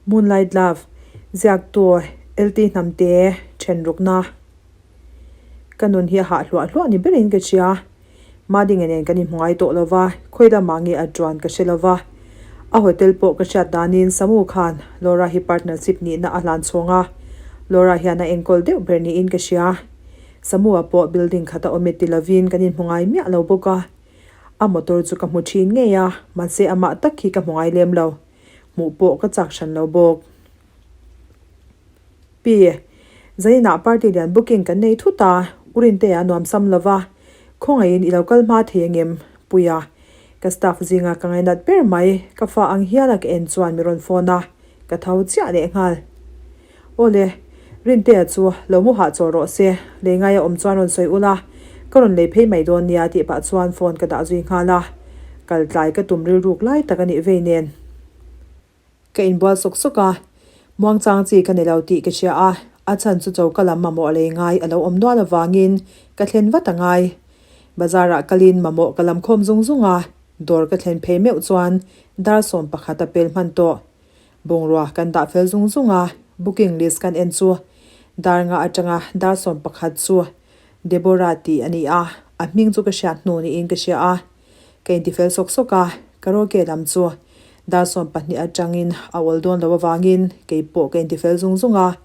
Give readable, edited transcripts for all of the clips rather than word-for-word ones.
Moonlight Love, Ziaktu LT Hnamte then rukna Ka nun hi a hah hluah hluah ni berin ka hria. Madinga nen kan inhmu ngai tawh lova, khawi lamah nge a tuan ka hre lova. A hotel pawh ka hriat danin Samu khan Laura hi partnership nihna a hlan chhawng a, Laura hian a enkawl deuh ber niin ka hria. Samu-a pawh building khat a awm e ti lovin kan inhmu ngai miah lo bawk a. A motor chu ka hmu thin ngei a, mahse amah tak hi ka hmu ngai lem lo. Hmuh pawh ka chak hran lo bawk. Pi, Zainah party lian booking kan nei thut a, U Rintea nuam sam lo va, khawngaihin i lo kal hma thei angem? Puia, Ka staff zinga ka ngainat ber mai, ka fa ang hiala ka en chuan mi rawn phone a, ka tho chiah leh nghal. Aw le, Rintea chu lo mu hah chawl rawh se, lei ngaia awm chuan rawn sawi ula, ka rawn lei phei mai dawn nia tih pah chuan phone ka dah zui nghal a, kal tlai ka tum rilruk lai tak a nih vei nen. Ka inbual sawk sawk a, muangchang chi ka ni lo tih ka hria a, a chhan chu choka lam mamawh lei ngai a lo awm nual avangin ka thlen vat a ngai. Bazar ah kalin mamawh ka lam khawm zung zung a, dawr ka thlen phei meuh chuan dar 11 a pel hman tawh. Bungrua kan dah fel zung zung a, booking list kan en chu dar nga atanga dar 11 chu Deborah tih a ni a, a hming chu ka hriat hnu niin ka hria a. Ka inti fel sawk sawk a, karaoke lam chu dar 12 atangin a awl dawn lo avangin kei pawh ka inti fel zung zung a,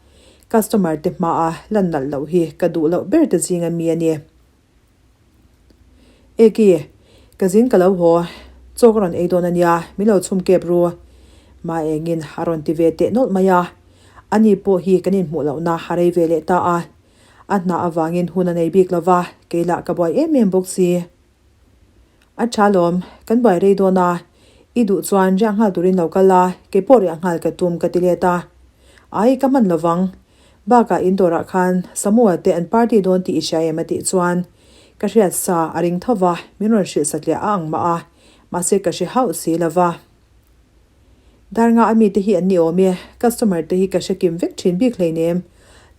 customer te hmaa lan nalh loh hi ka duh loh ber te zinga mi a ni. Eki, ka zin ka lo haw, chaw ka rawn ei dawn a nia, min lo chhum kep ru. Ma engin a rawn ti ve teh nawlh mai a, ani pawh hi kan inhmuh lohna a rei ve leh ta a, a hna avangin hun a nei bik lo va, kei lah ka buai em em bawk si. A tha lawm, kan buai rei dawn a, i duh chuan riah nghal turin lo kal a, kei pawh riah nghal ka tum ka ti let a. Ai, ka hman lovang, Bakah in dawrah khan Samuel te an party dawn tih i hria em a tih chuan ka hriat sa a ring tho va, min rawn hrilh satliah a ang mah a, mahse ka hre hauh si lo va. Dar nga a mite hi an ni awm e, customer te hi ka hre kim vek thin bik hleinem,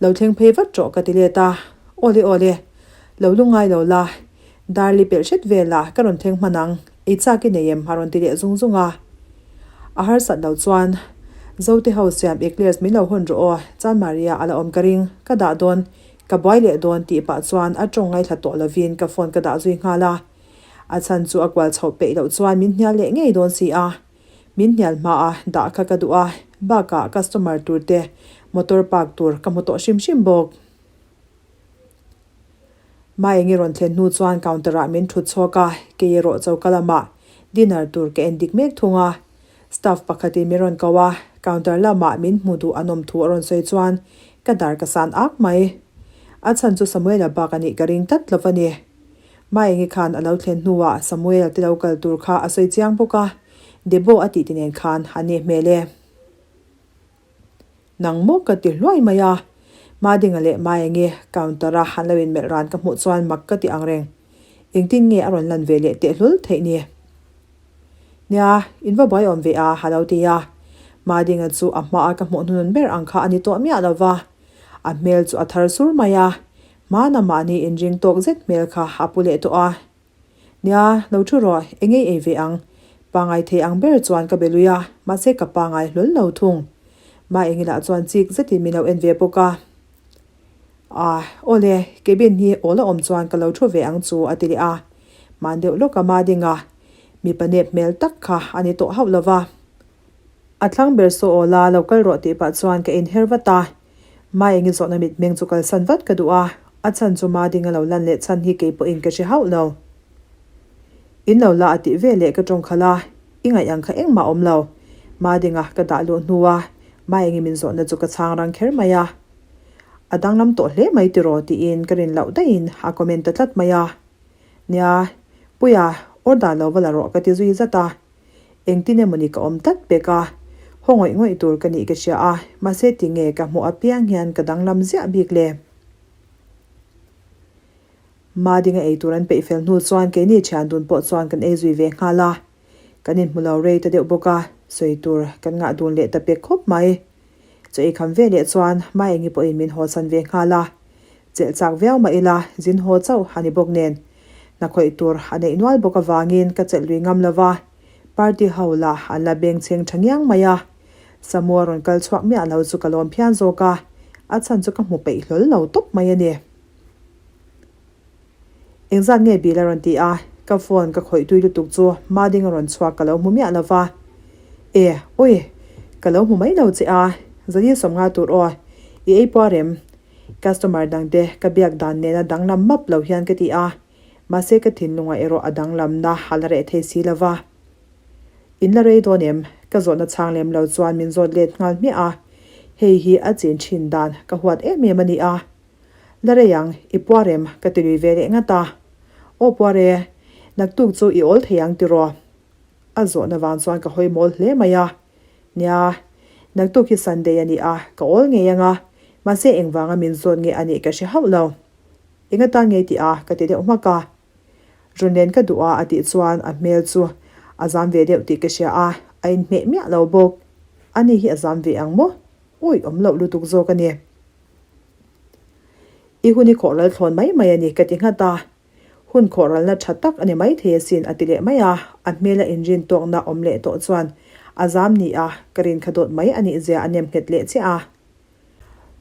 lo thleng phei vat rawh ka ti let a, awle awle, lo lungngai lo la, Dar li pelh hret velah ka rawn thleng hman ang, ei chak i nei em? a rawn ti leh zung zung a. A harsat lo chuan, Zote ho siam eclairs min lo hawn rawh aw, Chan Maria a la awm ka ring, ka dah dawn, ka buai leh dawn tih pah chuan a tawng ngaithla tawh lovin ka phone ka dah zui nghal a. A chhan chu a kual chhoh peih loh chuan min hnial leh ngei dawn si a. Min hnial hma a dah kha ka duh a, bakah customer tur te motor park tur ka hmu tawh hrim hrim bawk. Maengi rawn thlen hnu chuan counter ah min thut chhuak a, kei erawh choka lamah dinner tur ka en dik mek thung a. Staff pakhatin min rawn ko a, counter lamah min hmu duh an awm thu a rawn sawi chuan ka dar ka san ak mai. A chhan chu Samuela bak a nih ka ring tlat lo a ni. Maengi khan a lo thlen hnuah Samuela te lo kal tur kha a sawi chiang bawk a, Debo a tih ti nen khan a ni hmel e. Nang maw ka ti hluai mai a. Madinga leh Maengi counter a han lo inmelh ran ka hmuh chuan mak ka ti ang reng. Engtin nge a rawn lan ve leh tehlul theih ni? Nia, in va buai awm ve a, a lo ti a. Madinga chu a hmaa ka hmuh hnunun ber ang kha a ni tawh miah lo va. A hmel chu a thar sur mai a. Hmana mahni inring tawk zet hmel kha a pu leh tawh a. Nia, lo thu rawh, eng ei ei ve ang. Pangai thei ang ber chuan ka be lui a, mahse ka pangai hlawl lo thung. Ma engilah chuan chik zetin min lo en ve bawk a. Ah, awle, cabin hi awl a awm chuan ka lo thu ve ang chu a ti leh a. Hman deuh lawk a ma ding a, mipa nep hmel tak kha a ni tawh hauh lo va. A thlang ber saw awl a, lo kal rawh tih pah chuan ka inher vat a. Ma engi zawhna mitmeng chu kalsan vat ka duh a, a chhan chu Ma ding a lo lan leh chhan hi kei pawhin ka hre hauh lo. In lo la a tih ve leh ka tawng khalh a, i ngaih ang kha engmah awm lo. Ma dinga ka dah luh hnua Ma engi min zawhna chu ka chhang rang kher mai a. A danglam tawh hle mai tiraw tiin ka rin loh daihin a comment ta tlat mai a. Nia, Puia, order lo va la rawh ka ti zui zat a. Engtin emawni ka awm tlat pek a, haw ngawih ngawih tur ka nih ka hria a, mahse tinge ka hmuh apiang hian ka danglam ziah bik le? Madinga ei tur an peih fel hnu chuan keini thian dun pawh chuan kan ei zui ve nghal a, kan inhmu lo rei ta deuh bawk a, sawi tur kan ngah dun leh ta pek khawp mai. Chaw ei kham ve leh chuan Maengi pawhin min hawsan ve nghal a, chelh chak viau mah ila zin haw chauh a ni bawk nen hna khawih tur a neih nual bawk avangin ka chelh lui ngam lo va, party ho lah an la beng chheng tha ngiang mai a. Samu a rawn kal chhuak miah lo chu ka lawm phian zawk a, a chhan chu ka hmu peih hlawl lo tawp mai a ni. Engzat nge Bill a rawn ti a, ka phone ka khawih tui lutuk chu Mading a rawn chhuak ka lo hmu miah lo va. E, ui, ka lo hmu mai lo che a, zali 50 tur aw, i ei puar em? Customer dangte ka biak dan nena danglam map lo hian ka ti a, mahse ka thinlungah erawh a danglamna a la reh thei si lo va. In la rei dawn em? Ka zawhna chhang lem lo chuan min zawt let nghal hmiah a, hei hi a chin thin dan ka huat em em a ni a. La rei ang, i puar em? Ka ti lui ve leh ngat a. Aw puar e, naktuk chu i awl thei ang tiraw? A zawhna vang chuan ka hawi mawl hle mai a. Nia, naktuk hi Sunday a ni a, ka awl ngei ang a, mahse engvanga min zawt nge a nih ka hre hauh lo. Eng atan ngei tih a? Ka ti deuh hmak a. Rawn len ka duh a a tih chuan a hmel chu a zam ve deuh tih ka hria a, a inhmeh miah lo bawk. Ani hi a zam ve ang maw? Awi awm loh lutuk zawk a ni. I hun i khawh ral thlawn mai mai a ni ka ti nghat a. Hun khawh ralna tha tak a ni maithei asin a ti leh mai a, a hmela inrin tawkna awm leh tawh chuan a zam ni a, ka rin kha dawt mai a nih zia a nem nghet leh chiah a.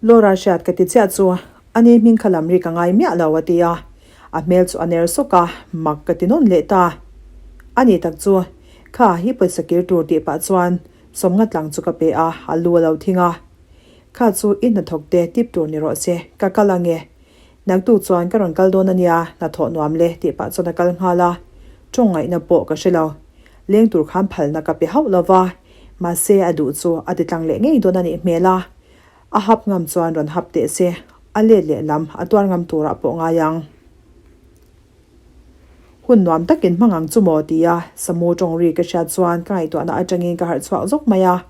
Laura hriat ka ti chiah chu a ni hming kha lam ri ka ngai miah lo a ti a, a hmel chu a ner sawk a, mak ka ti nawn leh ta. A ni tak chu, kha hi pawisa kir tur tih pah chuan 50 tlang chu ka pe a, a lu a lo thing a. Kha chu i hnathawk te tip tur ni rawh se, ka kal ang e. Naktuk chuan ka rawn kal dawn a nia, hnathawh nuam le tih pah chuan a kal nghal a, tawng ngaihna pawh ka hre lo. Leng tur khan phalna ka pe hauh lo va, mahse a duh chu a ti tlang leh ngei dawn a nih hmel a. A hap ngam chuan rawn hap teh se, a let leh lam a tuar ngam turah pawh ngai ang. Hun nuam takin hmang ang chu maw tia Samu tawng ri ka hriat chuan ka ngaihtuahna atangin ka harh chhuak zawk mai a.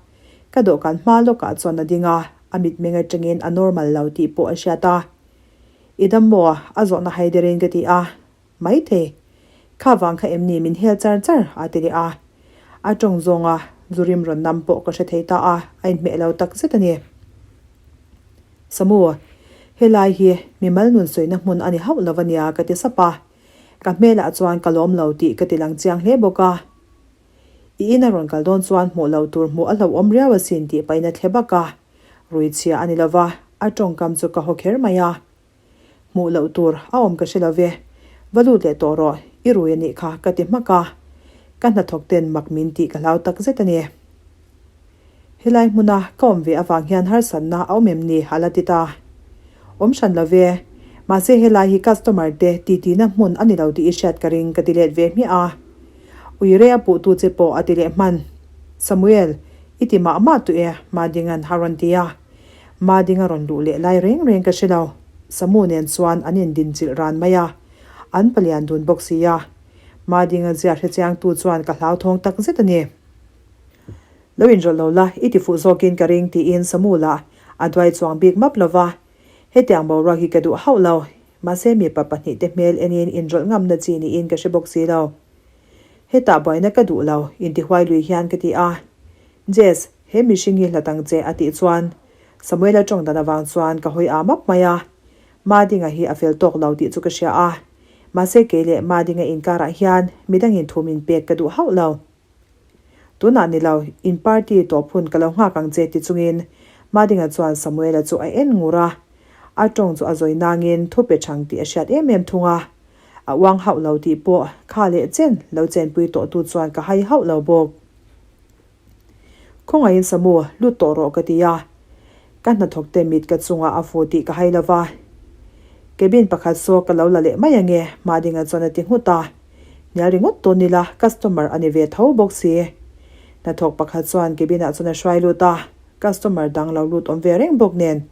Ka dawhkan hma lawkah chuan a ding a, a mitmeng atangin a normal lo tih pawh a hriat a. I dam maw? A zawhna hai derin ka ti a. Maithei. Kha vang kha em ni min hel char char? a ti leh a. A tawng zawnga zu rim rawn nam pawh ka hre thei ta a, a inhmeh lo tak zet a ni. Samu, helai hi mimal nun sawina hmun a ni hauh lo a nia ka ti sap a. Ka hmelah chuan ka lawm lo tih ka ti lang chiang hle bawk a. I in a rawn kal dawn chuan hmuh lo tur hmuh a hlauhawm riau asin tih pahin a thle bak a. Ruichhia a ni lo va, a tawngkam chu ka haw kher mai a. Hmuh loh tur a awm ka hre lo ve. Va lut leh tawh rawh, i rui a nih kha ka ti hmak a. Ka hnathawk ten mak min tih ka hlau tak zet a ni. Helai hmuna ka awm ve avang hian harsatna a awm em ni a la ti ta. Awm hran lo ve. Mahse helai hi customer te titi na hmun a ni lo tih i hriat ka ring ka ti let ve hmiah a. Ui rei a puhtu che pawh a ti leh hman. Samuel, i ti mah mah tu e Madinga'n a rawn ti a. Madinga rawn luh leh lai reng reng ka hre lo. Samu nen chuan an indinchilh ran mai a. An palian dun bawk si a. Madinga zia hrechiangtu chuan ka hlauthawng tak zet a ni. Lo inrawlh lo la, i ti fuh zawkin ka ring tiin Samu lah a duai chuang bik map lo va. Hetiang boruak hi ka duh hauh lo. Mahse mipa pahnihte hmel enin inrawlh ngamna chi niin ka hre bawk si lo. Hetah buaina ka duh lo, intihuai lui hian ka ti a. Jess, he mihring hi hlat ang che a tih chuan Samuela tawng dan avang chuan ka hawi aa map mai a. Madinga hi a fel tawk lo tih chu ka hria a. Mahse kei leh Madinga inkarah hian midangin thu min pek ka duh hauh lo. Tunah ni lo, in party tawp hun ka lo nghak ang che ti chungin Madinga chuan Samuela chu a en ngur a. A tawng chu a zawi nangin thu pe chang tih a hriat em em thung a. A uang hauh lo tih pawh kha leh chen lo chenpui tawhtu chuan ka hai hauh lo bawk. Khawngaihin Samu, lut tawh rawh ka ti a. Ka hnathawk te mit ka chungah a fu tih ka hai lo va. Cabin pakhat saw ka lo la leh mai ange, Madinga chuan a ti nghut a. Hnial ringawt dawn ila, customer a ni ve tho bawk si. Hnathawk pakhat chuan cabin ah chuan a hruai lut a, customer dang lo lut awm ve reng bawk nen.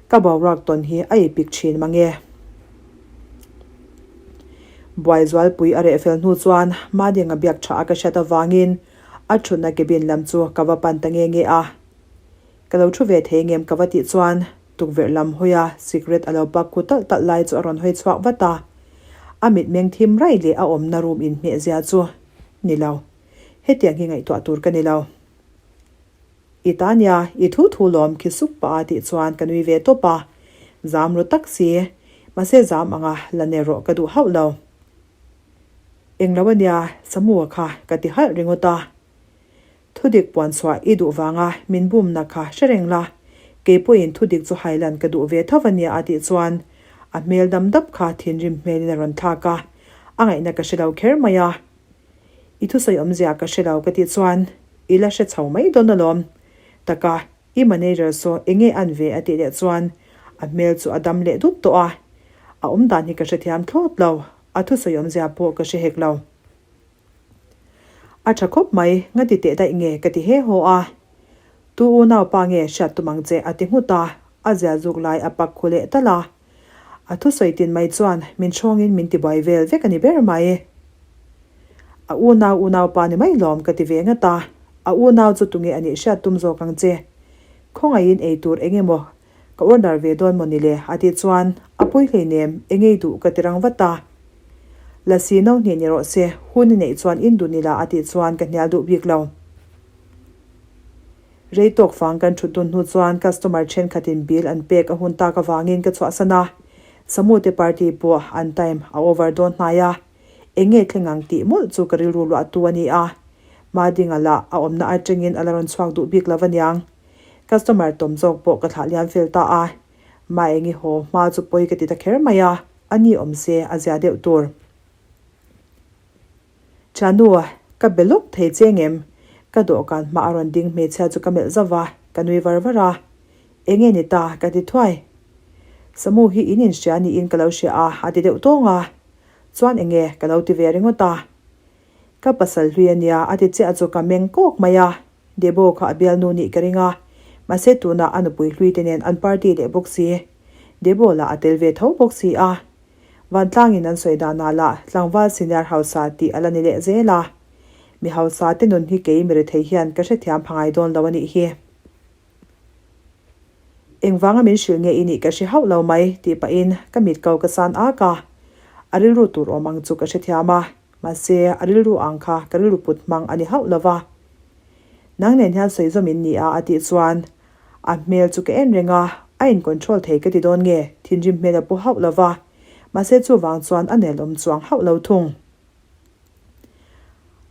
Ka boruak tawn hi a ipik thin mange. Buai zualpui a reh fel hnu chuan Madinga biak tha a ka hriat avangin A thutna cabin lam chu ka va pan ta nge nge a. Ka lo thu ve thei ngem ka va tih chuan tukverh lam hawi a cigarette a lo pak khu talh talh lai chu a rawn hawi chhuak vat a. A mitmeng thim raih leh a awmna room inhmeh zia chu ni lo. Hetiang hi ngaihtuah tur ka ni lo. I ta nia, i thu thu lawm khi sup pah a tih chuan ka nui ve tawp a. Zam ru tak si. Mahse zam anga la ner rawh ka duh hauh lo. Englo a nia, Samua kha ka ti halh ringawt a. Thudik puan chhuah i duh vanga min bumna kha hre reng la, kei pawhin thudik chu hailan ka duh ve tho a nia a tih chuan a hmel dam dap kha thinrim hmelin a rawn thlak a, a ngaihna ka hre lo kher mai a. I thusawi awmzia ka hre lo ka tih chuan i la hre chho mai dawn alawm. Taka, i manager saw enge an ve a tih leh chuan a hmel chu a dam leh dup tawh a, a awmdan hi ka hrethiam thlawt lo, a thusawi awmzia pawh ka hre hek lo. A tha khawp mai, nga ti teh daih nge ka ti he haw a. Tu unau pa nge hriat tum ang che a ti nghut a, a zia zuk lai a pak khu leh tal a. A thusawi tin mai chuan min hrawngin min ti buai vel vek a ni ber mai. A unau unau pa ni mai lawm ka ti ve ngat a, a unau chu tunge a nih hriat tum zawk ang che. Khawngaihin ei tur eng emaw Ka order ve dawn maw ni le? a tih chuan a pawi hleinem, engei duh ka ti rang vat a. Lasi no hnih ni rawh se, hun i neih chuan in dun ila a tih chuan ka hnial duh bik lo. Rei tawk fang kan thut dun hnu chuan customer thenkhatin bill an pek a hun tak avangin ka chhuahsan a, Samute party pawh an time a over dawn hnai a, enge thleng ang tih mawlh chu ka rilru luahtu a ni a, Madinga lah a awmna atangin a la rawn chhuak duh bik lo aniang. Customer tawm zawk pawh ka thlah liam fel ta a, Maengi haw hma chu pawi ka ti ta kher mai a, a ni awm se a zia deuh tur. Thiannu, ka be lawk thei che ngem? Ka dawhkan hma a rawn ding hmeichhia chu ka melh zauh a, ka nui var var a. Enge ni ta? ka ti thuai. Samu hi in inhria niin ka lo hria a, a ti deuh tawng a. Chuan enge? ka lo ti ve ringawt a. Ka pasal hlui a nia, a ti chiah chu ka meng kawk mai a. Debo kha a bialnu nih ka ring a, mahse tunah a nupui hlui te nen an party leh bawk si. Debo lah a tel ve tho bawk si a. Vantlangin an sawi danah lah tlangval senior hausa tih a la ni leh zel a. Mi hausa te nun hi kei mi rethei hian ka hrethiam pha ngai dawn lo a nih hi. Engvanga min hrilh nge i nih ka hre hauh lo mai tih pahin ka mit ko ka san ak a. A rilru tur awm ang chu ka hrethiam a, mahse a rilru ang kha ka rilru put hmang a ni hauh lo va. Nang nen hian sawi zawm in ni a a tih chuan a hmel chu ka en reng a, a in control thei ka ti dawn nge thinrim hmel a pu hauh lo va, mahse chuvang chuan a nelawm chuang hauh lo thung.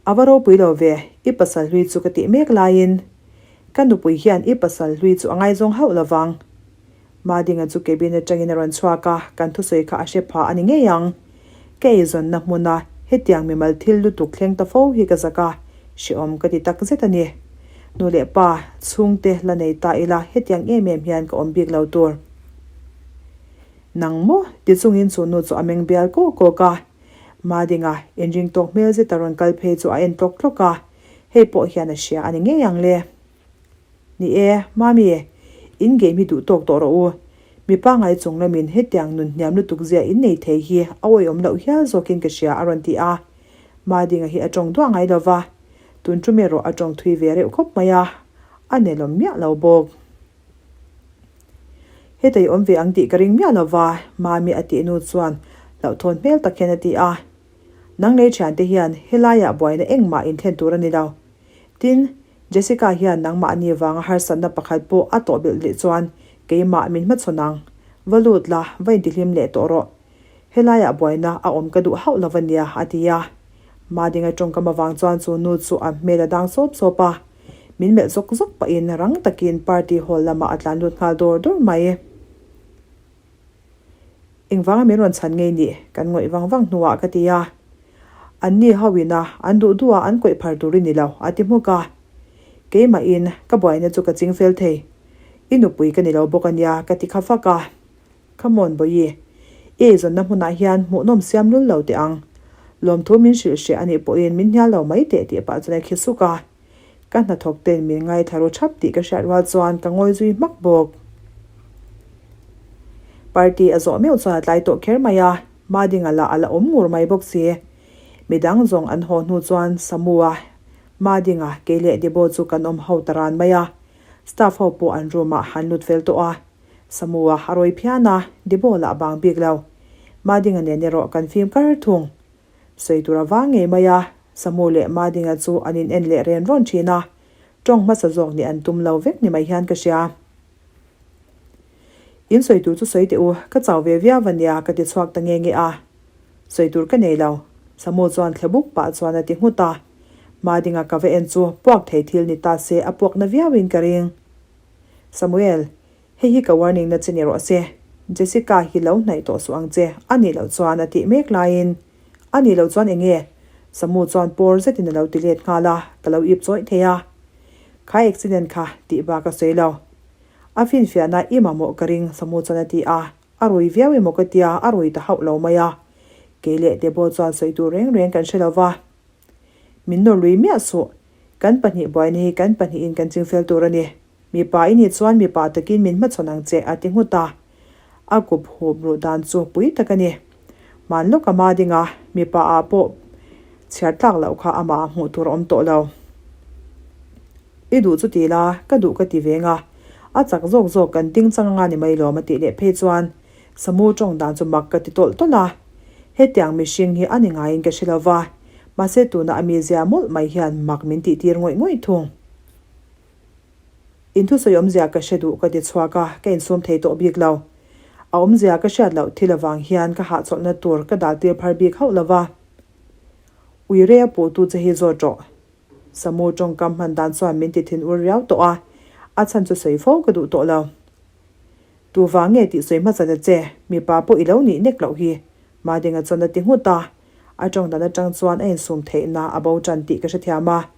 A va ropui lo ve, i pasal hlui chu ka tih mek laiin ka nupui hian i pasal hlui chu a ngaizawng hauh lo vang. Madinga chu cabin atangin a rawn chhuak a, kan thusawi kha a hre pha a ni ngei ang. Ka eizawnna hmuna hetiang mimal thil lutuk thleng ta fo hi ka zak a, hrehawm ka ti tak zet a ni. Nu leh pa, chhungte la nei ta ila hetiang em em hian ka awm bik lo tur. Nang maw? ti chungin chu nu chu a meng bial kawk kawk a. Madinga inring tawk hmel zeta rawn kal phei chu a en tlawk tlawk a, hei pawh hian a hria a ni ngei ang le. Ni e, Mami, in game hi duh tawk tawh rawh u. Mi pangngai chung lamin hetiang nun hniam lutuk zia in nei thei hi a awihawm loh hial zawkin ka hria a rawn ti a. Madinga hi a tawng duah ngai lo va, tun tum erawh a tawng thui ve reuh khawp mai a, a nelawm miah lo bawk. Heta i awm ve ang tih ka ring miah lo va, Mami a tih nu chuan hlauhthawn hmel tak hian a ti a. Nang lei thiante hian helaiah buaina engmah inthlen tur a ni lo. Tin, Jessica hian nangmahni vanga harsatna pakhat pawh a tawh belh leh chuan keimah min hmachhawn ang. Va lut la, va intihlim leh tawh rawh. Helaiah buaina a awm ka duh hauh lo ania, a ti a. Madinga tawngkam avang chuan chu nu chu a hmel a dang sawp sawp a. Min melh zawk zawk pahin rang takin party hall lamah a tlan lut nghal dawr dawr mai. Engvanga min rawn chhan ngei nih? Kan ngawih vang vang hnuah ka ti a. An ni ho ina an duh duh a an kawih phar tur i ni lo, a ti hmuk a. Keimahin ka buaina chu ka ching fel thei. I nupui ka ni lo bawk a nia, ka ti kha fak a. Come on Bawihi, i eizawnna hmunah hian hmuhnawm siam lul lo teh ang. Lawmthu min hrilh hreh a nih pawhin min hnial lo mai teh tih pah chuan a khi suk a. Ka hnathawk ten min ngaithla ru thap tih ka hriat rual chuan ka ngawi zui hmak bawk. Party a zawh meuh chuan a tlai tawh kher mai a, Madinga lah a la awm ngur mai bawk si. Midang zawng an haw hnu chuan Samua, Madinga, kei leh Debo chu kan awm ho ta ran mai a. Staff ho pawh an room ah han lut fel tawh a. Samua a rawi phian a, Debo lah a bang bik lo. Madinga nen erawh kan fim kar thung. Sawi tur a vang ngei mai a, Samu leh Madinga chu an in en leh ren rawn thin a, tawng hmasa zawk nih an tum lo vek ni mai hian ka hria. In sawi tur chu sawi teh u, ka chau ve viau a nia ka ti chhuak ta nge nge a. Sawi tur ka nei lo, Samu chuan thle buk pah chuan a ti nghut a. Madinga ka va en chu puak thei thil ni ta se a puak na viauin ka ring. Samuel, hei hi ka warning na che ni rawh se. Jessica hi lo hnaih tawh suh ang che, a nih loh chuan a tih mek laiin. A nih loh chuan eng nge? Samu chuan pawr zetin a lo ti let nghal a, ka lo ip chawih thei a. Kha accident kha tih bak a sawi lo. A finfiahna i mamawh ka ring, Samu chuan a ti a. A rui viau emaw ka tia, a rui ta hauh lo mai a. Kei leh Debo chuan sawi tur reng reng kan hre lo va. Min nawr lui miah suh. Kan pahnih buaina hi kan pahnihin kan chingfel tur a ni. Mipa i nih chuan mipa takin min hmachhawn ang che, a ti nghut a. A kup hup ruh dan chu pui tak a ni. Hman lawk a ma ding a, mipa ah pawh chhiar tlak loh kha amah ah hmuh tur a awm tawh lo. I duh chu ti la, ka duh ka ti veng a. A chak zawk zawk kan ding chang anga ni mai lawm a tih leh phei chuan Samu tawng dan chu mak ka ti tawlh tawlh a. Hetiang mihring hi a ni ngaiin ka hre lo va, mahse tuna a mizia mawlh mai hian mak min tih tir ngawih ngawih thung. In thusawi awmzia ka hre duh ka ti chhuak a, ka insum thei tawh bik lo. A awmzia ka hriat loh thil avang hian ka hahchawlhna tur ka dal tir phar bik hauh lo va. Ui rei a puhtu che hi zawt rawh. Samu tawngkam hman dan chuan min ti thin ur riau tawh a, a chhan chu sawi fo ka duh tawh lo. Tu vang nge tih sawi hmasa ta che, mipa pawh i lo nih nek loh hi, Madinga chuan a ti nghut a. A tawng dan atang chuan a insum theihna a bo tan tih ka hrethiam a.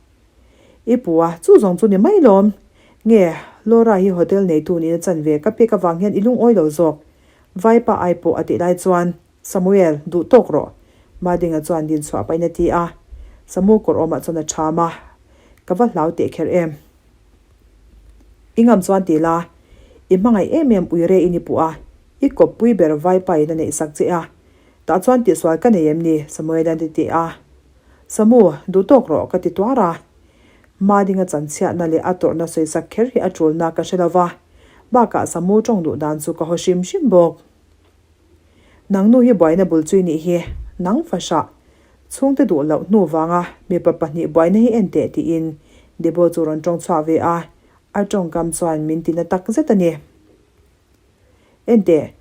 I pu a, chu zawng chu ni mai lawm. Nge, Laura hi hotel neitu nihna chanve ka pek avang hian i lungawi lo zawk. Vaipa ai pawh a tih lai chuan, Samuel, duh tawk rawh. Madinga chuan din chhuah pahin a ti a. Samu kawr awmah chuan a ṭham a, Ka va hlau teh kher em. I ngam chuan ti la, i hmangaih em em uire in i puh a, i kawppui ber vaipa in a neih sak che a. Tah chuan tihsual ka nei em ni? Samuel-a'n a ti a. Samu, duh tawk rawh ka ti tuar a. Madinga chanchhiatna leh a tawrhna sawisak kher hi a ṭulna ka hre lo va, bakah Samu ṭawng duh dan chu ka haw hrim hrim bawk. Nang nu hi buaina bul chui nih hi, nang fahrah. Chhungte duh loh hnu vanga mipa pahnih buaina hi en teh tiin Debo chu rawn ṭawng chhuak ve a, a ṭawngkam chuan min tina tak zet a ni. En teh,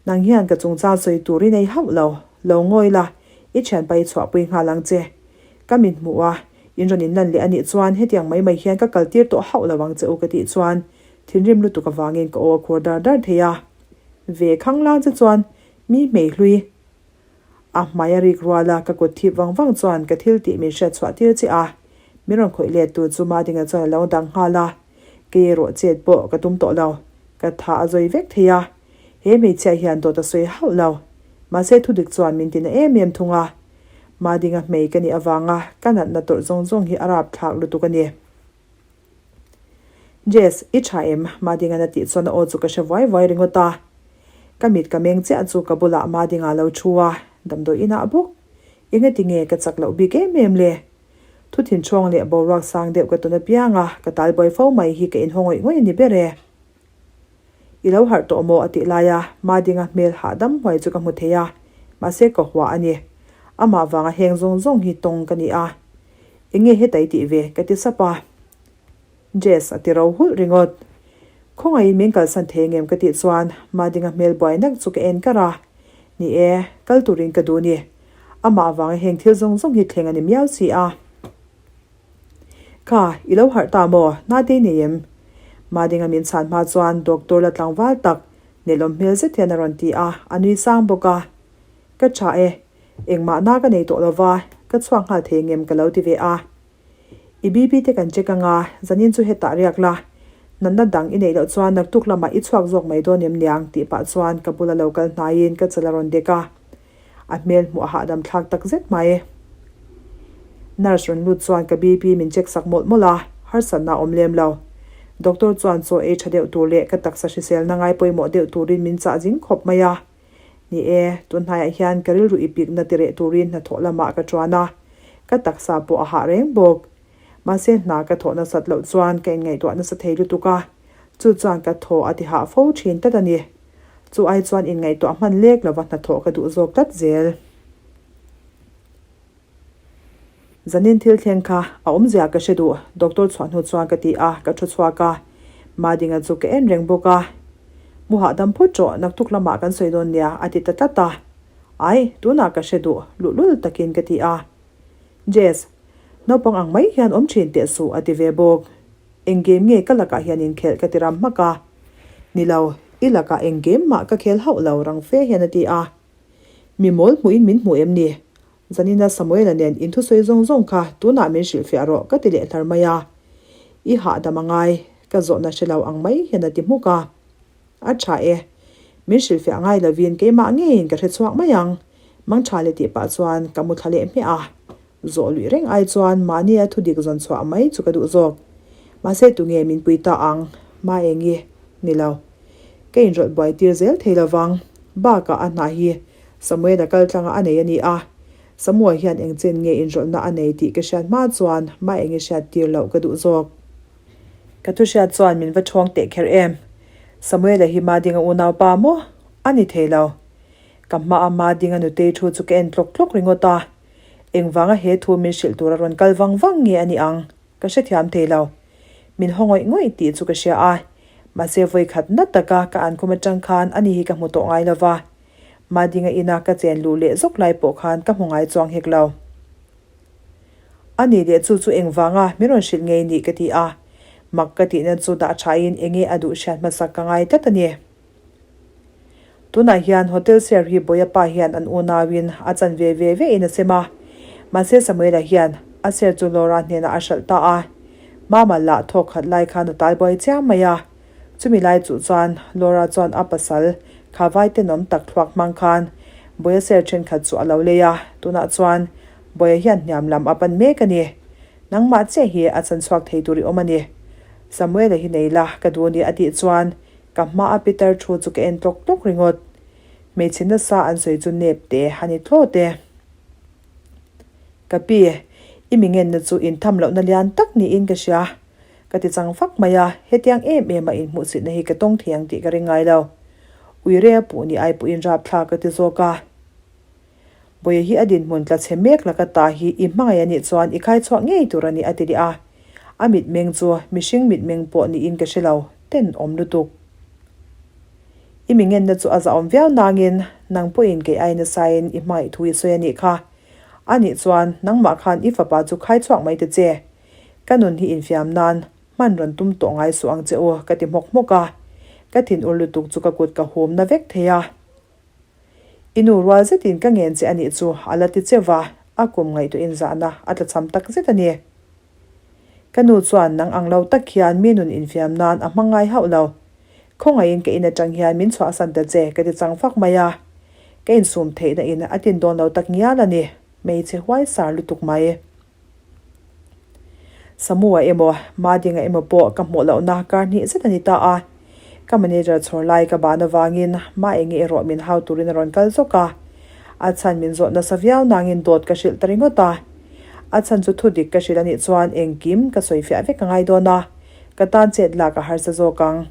nang hian ka chungchang sawi tur i nei hauh lo, lo ngawi la, i thianpa i chhuahpui nghal ang che. Ka min hmuh a, in rawn inlan leh a nih chuan hetiang mai mai hian ka kaltir tawh hauh lo ang che u ka tih chuan thinrim lutuk avangin ka aw a khur dar dar thei a. Ve khang lang che chuan mi hmei hlui a hmai a rik rual a, ka kut thip vang vang chuan ka thil tih min hriat chhuah tir che a, min rawn khawih let tur chu Madinga chuan a lo dang nghal a, kei erawh chet pawh ka tum tawh lo, ka tha a zawi vek thei a, he hmeichhia hian dawt a sawi hauh lo, mahse thudik chuan min tina em em thung a, Madinga hmei ka nih avanga ka natna tawrh zawng zawng hi a rapthlak lutuk a ni. Jess, i tha em? Madinga'n a tih chuan a aw chu ka hre vuai vuai ringawt a. Ka mit ka meng chiah chu ka bulah Madinga lo thu a, damdawi inah bawk. Engati nge ka chak loh bik em em le? Thu thinchhawng leh boruak sang deuh ka tawn apiang a, ka talbuai fo mai hi ka inhaw ngawih ngawih a ni ber e. I lo harh tawh maw? a tih laia Madinga hmel hahdam huai chu ka hmu thei a, mahse ka hua a ni. Amah vanga heng zawng zawng hi tawng ka ni a. Enge heta i tih ve? ka ti sap a. Jess a ti ro hulh ringawt. Khawngaihin min kalsan thei ngem ka tih chuan Madinga hmel buai nak chu ka en kar a. Ni e, kal turin ka duh ni. Amah avanga heng thil zawng zawng hi thleng a ni miau si a. Kha, i lo harh ta maw? Natei nei em? Madinga min chhan hma chuan doctor la tlangval tak nelawm hmel zet hian a rawn ti a, a nui sang bawk a. Ka tha e, engmah na ka nei tawh lo va, ka chhuak nghal thei ngem ka lo ti ve a. I BP te kan check anga, zanin chu hetah riak la, natna dang i neih loh chuan naktuk lamah i chhuak zawk mai dawn em niang tih pah chuan ka bula lo kal hnaiin ka chal a rawn dek a. A hmel hmuh a hahdam thlak tak zet mai. Nurse rawn lut chuan ka BP min check sak mawlh mawlh a, harsatna a awm lem lo. Doctor chuan chaw ei tha deuh tur leh ka taksa hriselna ngai pawimawh deuh turin min chah zing khawp mai a. Ni e, tunhnaiah hian ka rilru i pikna ti reh turin hnathawh lamah ka tuan a, ka taksa pawh a hah reng bawk. Mahse hna ka thawh nasat loh chuan ka inngaihtuah nasa thei lutuk a, chu chuan ka thaw a ti hah fo thin tlat a ni. Chu ai chuan inngaihtuah hman lek lova hnathawh ka duh zawk tlat zel. Zanin thil thleng kha a awmzia ka hre duh, doctor chhuah hnu chuan ka ti a, ka thu chhuak a. Madinga chu ka en reng bawk a. Mu hahdam phawt rawh, naktuk lamah kan sawi dawn nia, a ti ta tlat a. Ai, tunah ka hre duh, luhlul takin ka ti a. Jess, Naupang ang mai hian awm thin teh suh a ti ve bawk. Eng game nge ka lakah hian inkhelh ka ti ram hmak a. Ni lo, i lakah eng game mah ka khel hauh lo rang fe hian a ti a. Mi mawl hmuhin min hmu em ni? Zanina Samuela nen in thusawi zawng zawng kha tunah min hrilhfiah rawh ka ti leh hlar mai a. I hahdam a ngai, ka zawhna hre lo ang mai hian a ti hmuk a. A tha e. Min hrilhfiah ngai lovin keimah ngeiin ka hre chhuak mai ang. Mang tha leh tih pah chuan ka mu thla leh hmiah a. Zawh luih reng ai chuan mahnia thu dik zawn chhuah mai chu ka duh zawk. Mahse tunge min pui ta ang? Maengi, Ni lo. Ka inrawlh buai tir zel thei lovang. Bakah a hna hi Samuela kal tlanga a nei a ni a. Samua hian eng chen nge inrawlhna a nei tih ka hriat hma chuan Maengi hriat tir loh ka duh zawk. Ka thu hriat chuan min va ṭhawng teh kher em? Samuela hi Madinga unaupa maw? A ni thei lo. Ka hmaa Madinga nutei thu chu ka en tlawk tlawk ringawt a. Engvanga he thu min hrilh tura rawn kal vang vang nge a nih ang? Ka hrethiam thei lo. Min haw ngawih ngawih tih chu ka hria a. Mahse vawi khat na taka ka an khum atang khan ani hi ka hmu tawh ngai lo va. Madinga ina ka chen luh leh zawk lai pawh khan ka hmu ngai chuang hek lo. A nih leh chu chu engvanga min rawn hrilh ngei nih ka ti a. Mak ka tihna chu dah thain enge a duh hriat hmasak ka ngai tlat a ni. Tunah hian Hotel Share hi Bawia pa hian an unauin a chan ve ve ve in a sem a. Mahse Samuela hian a share chu Laura hnenah a hralh ta a. Mama lah thawk khat lai khan a tai buai chiang mai a. Chumi lai chuh chuan Laura chuan a pasal kha vai tenawm tak thluak hmang khan Bawia share thenkhat chu a lo lei a. Tunah chuan Bawia hian hniam lam a pan mek a ni. Nangmah chiah hi a chan chhuak thei tur i awm a ni. Samuela hi nei la ka duh ni a tih chuan Ka hma a Peter thu chu ka en tlawk tlawk ringawt. Hmeichhe nasa an sawi chu nep te a ni thlawt e. Ka pi, i mi ngenna chu intham lohna lian tak niin ka hria. Ka ti chang fak mai a, hetiang em em a inhmuhsitna hi ka tawng thei ang tih ka ring ngai lo. Uire a puh ni ai pawhin rapthlak ka ti zawk a. Bawiha hi a dinhmun tla chhe mek laka ta hi i hmangaih a nih chuan i khai chhuak ngei tur a ni a ti leh a. A mitmeng chu mihring mitmeng pawh niin ka hre lo, tenawm lutuk. I mi ngenna chu a zahawm viau nangin nang pawhin kei ai nasain i hmangaih thu i sawi a nih kha. A nih chuan nangmah khan i fapa chu khai chhuak mai ta che. Ka nun hi infiam nan hman rawn tum tawh ngai suh ang che u ka ti hmawk hmawk a. Ka thinur lutuk chu ka kut ka hum na vek thei a. I nu rual zetin ka ngen che a nih chu a la ti cheu va, a kum ngaihtuahin zahna a tlachham tak zet a ni. Ka nu chuan nang ang lo tak hian mi nun infiam nan a hmang ngai hauh lo. Khawngaihin ka in atang hian min chhuahsan ta che ka ti chang fak mai a. Ka insum theihna in a tin dawn lo tak ngial a ni, hmeichhe huaisar lutuk mai. Samua emaw, Madinga emaw pawh ka hmuh lohna kar hnih zet a ni ta a. Ka manager chhawr lai ka ban avangin mah enge erawh min hau turin a rawn kal zawk a. A chhan min zawh nasa viau nangin dawt ka hrilh ta ringawt a. A chhan chu thu dik ka hrilh a nih chuan engkim ka sawi fiah vek a ngai dawn a, ka tan chet lak a harsa zawk ang.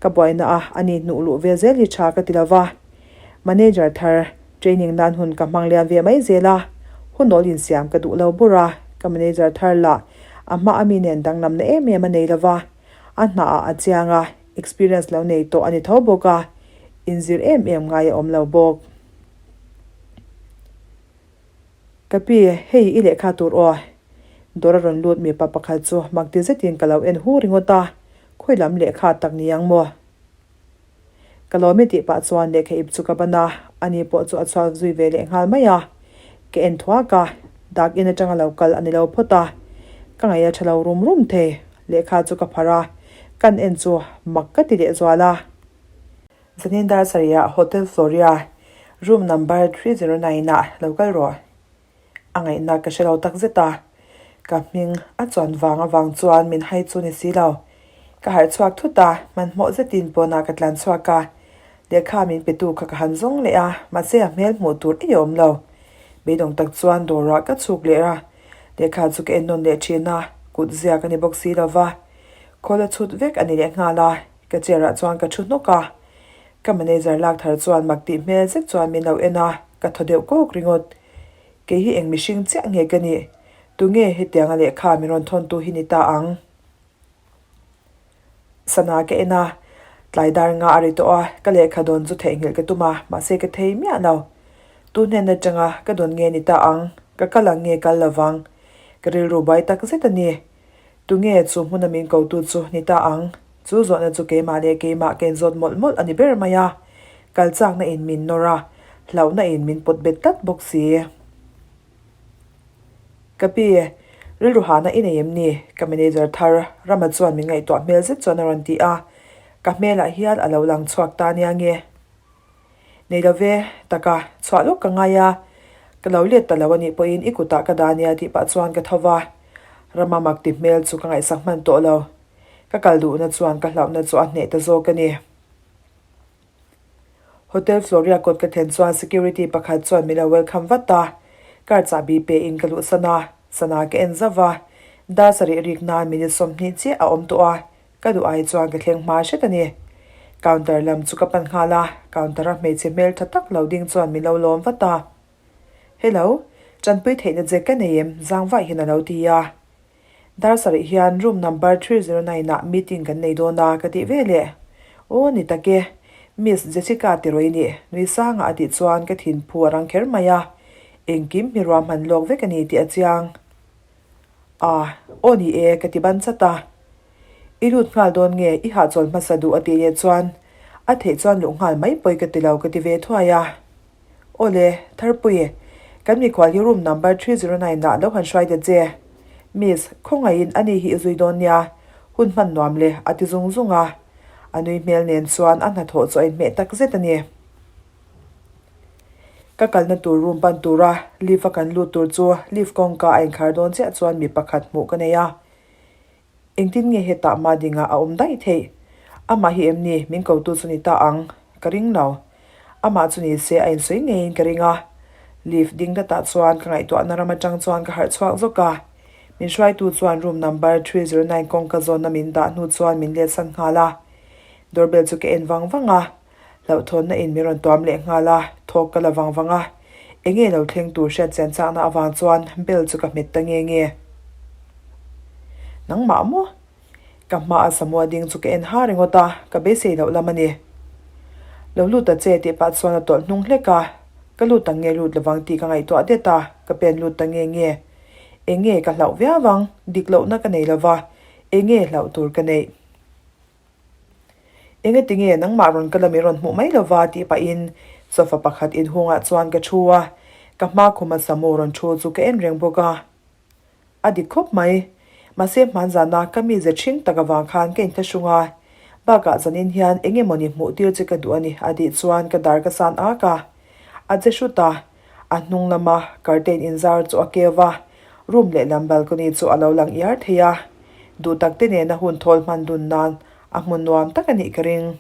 Ka buaina a ani hnuh luh ve zel hi tha ka ti lo va. Manager thar training nan hun ka hmang liam ve mai zel a, hunawl insiam ka duh lo bur a, ka manager thar lah a hma a mi nen danglamna em em a nei lo va, a hna ah a chiang a, experience lo nei tawh a ni tho bawk a, inzir em em ngai a awm lo bawk. Ka pi, hei i lehkha tur aw. Dawr a rawn lut mipa pakhat chu mak ti zetin ka lo en hu ringawt a, khawi lam lehkha tak ni ang maw? Ka lawm i tih pah chuan lehkha ip chu ka ban a, ani pawh chu a chhuak zui ve leh nghal mai a. Ka en thuak a, dak in atanga lo kal a ni lo phawt a. Ka ngaih a tha lo rum rum thei, lehkha chu ka pharh a, kan en chu mak ka ti leh zual a. Zanin dar sarih ah Hotel Floria, room number 309 ah lo kal rawh. A ngaihna ka hre lo tak zet a, ka hming a chuan vang avang chuan min hai chu ni si lo. Ka harh chhuak thut a, hmanhmawh zetin pawnah ka tlan chhuak a, lehkha min petu kha ka han zawng leh a, mahse a hmel hmuh tur ei a awm lo. Beidawng tak chuan dawrah ka chhuk leh a, lehkha chu ka en nawn leh thin a, kut ziak a ni bawk si lo va, khawl a chhut vek a ni leh nghal a. Ka chair ah chuan ka thu hnawk a, ka manager lak thar chuan mak tih hmel zet chuan min lo en a, ka thaw deuh kawk ringawt. Kei hi eng mihring chiah nge ka nih? Tunge hetianga lehkha min rawn thawn tu hi ni ta ang? Sana ka en a, tlai dar nga a ri tawh a, ka lehkha dawn chu theihnghilh ka tum a, mahse ka thei miah lo. Tu hnen atanga ka dawn nge ni ta ang? Ka kal ang nge kal lovang? Ka rilru bai tak zet a ni. Tunge chu hmuna min kotu chu ni ta ang? Chu zawhna chu keimah leh keimah ka inzawt mawlh mawlh a ni ber mai a. Kal chakna in min nawr a, hlauhna in min pawt bet tlat bawk si. Ka pi, rilru hahna i nei em ni? Ka manager thar Rama chuan min ngaihtuah hmel zet chuan a rawn ti a. Ka hmelah hian a lo lang chhuak ta nia nge? Nei lo ve, taka, chhuah lawk ka ngai a, ka lo let ta lo a nih pawhin i kutah ka dah nia tih pah chuan ka tho va. Rama mak ti hmel chu ka ngaihsak hman tawh lo. Ka kal duhna chuan ka hlauhna chu a hneh ta zawk a ni. Hotel Floria kawt ka thlen chuan security pakhat chuan min lo welcome vat a, car chahbi pe in ka luhsan a, sana ka en zauh va, dar sarih rik nan minute 20 chiah a awm tawh a, Ka duh ai chuan ka thleng hma hret a ni. Counter lam chu ka pan nghal a, counter a hmeichhe hmel tha tak lo ding chuan min lo lawm vat a. Hello, tanpui theihna che ka nei em? Zang vaih hian a lo ti a. Dar sarih hian room number 309 ah meeting kan nei dawn a ka tih ve leh. Aw ni tak e, Miss Jessica ti rawih ni, nui sangah a tih chuan ka thinphu a rang kher mai a. Engkim hi ruahman lawk vek a ni tih a chiang. A, aw ni e, ka ti ban chat a. I lut nghal dawn nge i hahchawl hmasa duh a tih leh chuan a theih chuan luh nghal mai pawi ka ti lo ka ti ve thuai a. Aw le, Tharpui, kan mikhual hi room number 309 ah lo han hruai ta che. Miss, khawngaihin ani hi i zui dawn nia, hun hman nuam le a ti zung zung a. A nui hmel nen chuan a hnathawh chu a inhmeh tak zet a ni. Ka kalna tur room pan tura lift a kan lut tur chu lift kawngka a inkhar dawn chiah chuan mi pakhat hmuh ka nei a. Engtin nge hetah Madinga a awm daih theih? Amah hi em ni min kotu chu ni ta ang? Ka ring lo. Amah chu ni se a insawi ngeiin ka ring a. Lift ding datah chuan ka ngaihtuahna ram atang chuan ka harh chhuak zawk a. Min hruaitu chuan room number 309 kawngka zawnna min dah hnu chuan min letsan nghal a. Doorbell chu ka en vang vang a. Hlauhthawnna in min rawn tuam leh nghal a, thawk ka la vang vang a. Enge lo thleng tur hriat chian chakna avang chuan bell chu ka hmet ta nge nge. Nangmah maw? Ka hma a Samua ding chu ka en ha ringawt a, ka beisei loh lam a ni. Lo lut ta che tih pah chuan a tawlh hnung hlek a, ka lut ang nge lut lovang tih ka ngaihtuah det a, ka pen lut ta nge nge. Enge ka hlauh viau ang, dik lohna ka nei lova, enge hlauh tur ka neih? Engati nge nangmah rawn ka lam i rawn hmuh mai lova tih pahin sofa pakhat inhungah chuan ka thu a, ka hma khuma Samu rawn thu chu ka en reng bawk a. A dik khawp mai. Mahse hmanzana ka mize ṭhing tak avang khan ka inthlahrung a, bakah zanin hian eng emawni hmuh tir che ka duh a ni a tih chuan ka dar ka san ak a. A che hrut a, a hnung lama curtain inzar chu a keu va, room lehlam balcony chu a lo lang iar thei a. Duh tak te nena hun thawl hman dun nan a hmun nuam tak a nih ka ring.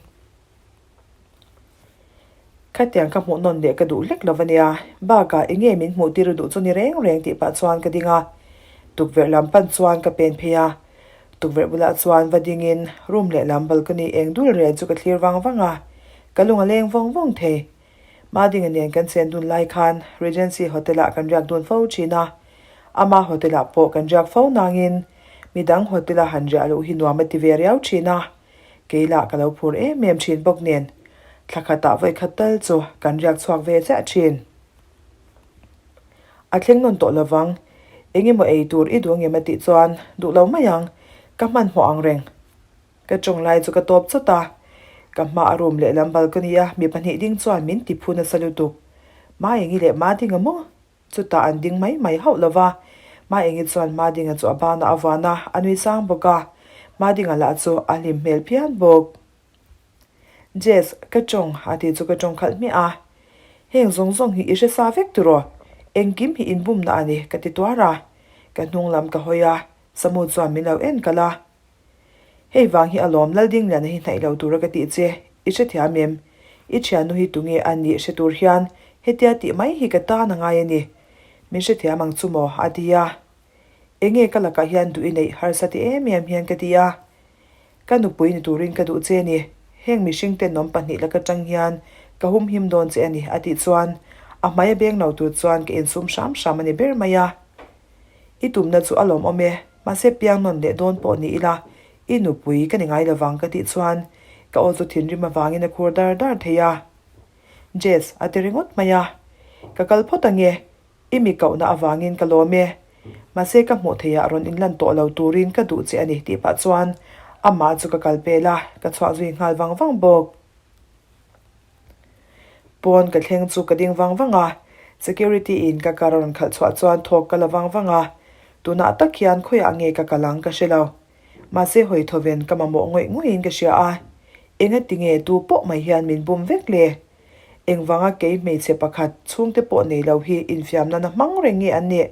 Khatiang ka hmuh nawn leh ka duh hlek lo a nia, bakah eng nge min hmuh tir duh chu ni reng reng tih pah chuan ka ding a. Tukverh lam pan chuan ka pen phei a, tukverh bulah chuan va dingin room lehlam balcony eng dul rel chu ka thlir vang vang a, ka lung a leng vawng vawng thei. Madinga nen kan chen dun lai khan Regency Hotel-ah kan riak dun fo thin a, ama hotel-ah pawh kan riak fo nangin midang hotel-a han riah loh hi nuam a ti ve riau thin a, kei lah ka lo phur em em thin bawk nen thla khatah vawikhat tal chu kan riak chhuak ve chiah thin. A thleng nawn tawh lovang, eng emaw ei tur i duh angem a tih chuan duh lo mai ang, ka hmanhmawh ang reng. Ka tawng lai chu ka tawp chawt a, ka hma a room lehlam balcony a mi pahnih ding chuan min ti phu nasa lutuk. Maengi leh Madinga maw? Chutah an ding mai mai hauh lo va, Maengi chuan Madinga chu a banah a vuan a, a nui sang bawk a, Madinga lah chu a hlim hmel phian bawk. Jess, ka tawng a ti chu ka tawng khalh hmiah a, Heng zawng zawng hi i hre sa vek tiraw? Engkim hi inbumna a ni ka ti tuar a, ka hnung lam ka hawi a, Samu chuan min lo en kalh a. Hei vang hi alawm Laldingliana hi hnaih lo tura ka tih che, i hrethiam em? I thiannu hi tunge a nih hre tur hian hetia tih mai hi ka tan a ngai a ni. Min hrethiam ang chu maw? a ti a. Enge ka lakah hian duh i neih harsa ti em em hian ka ti a. Ka nupui ni turin ka duh che a ni, heng mihring tenawm pahnih laka tang hian ka humhim dawn che a ni a tih chuan a hmai a beng lo tur chuan ka insum hram hram a ni ber mai a. I tumna chu a lawmawm e, mahse piang nawn leh dawn pawh ni ila, i nupui ka ni ngai lovang ka tih chuan ka aw chu thinrim avangin a khur dar dar thei a. Jess a ti ringawt mai a, Ka kal phawt ange, i mi kohna avangin ka lawm e. Mahse ka hmuh theihah rawn inlan tawh lo turin ka duh che a ni tih pah chuan amah chu ka kal pel a, ka chhuah zui nghal vang vang bawk. Pawn ka thleng chu ka ding vang vang a, security in ka car a rawn khalh chhuah chuan thawk ka la vang vang a, tunah tak hian khawiah nge ka kal ang ka hre lo. Mahse hawi thawven ka mamawh ngawih ngawih in ka hria a, engati nge tu pawh mai hian min bum vek le? Engvanga kei hmeichhe pakhat chhungte pawh nei lo hi infiam nana hmang reng nge an nih?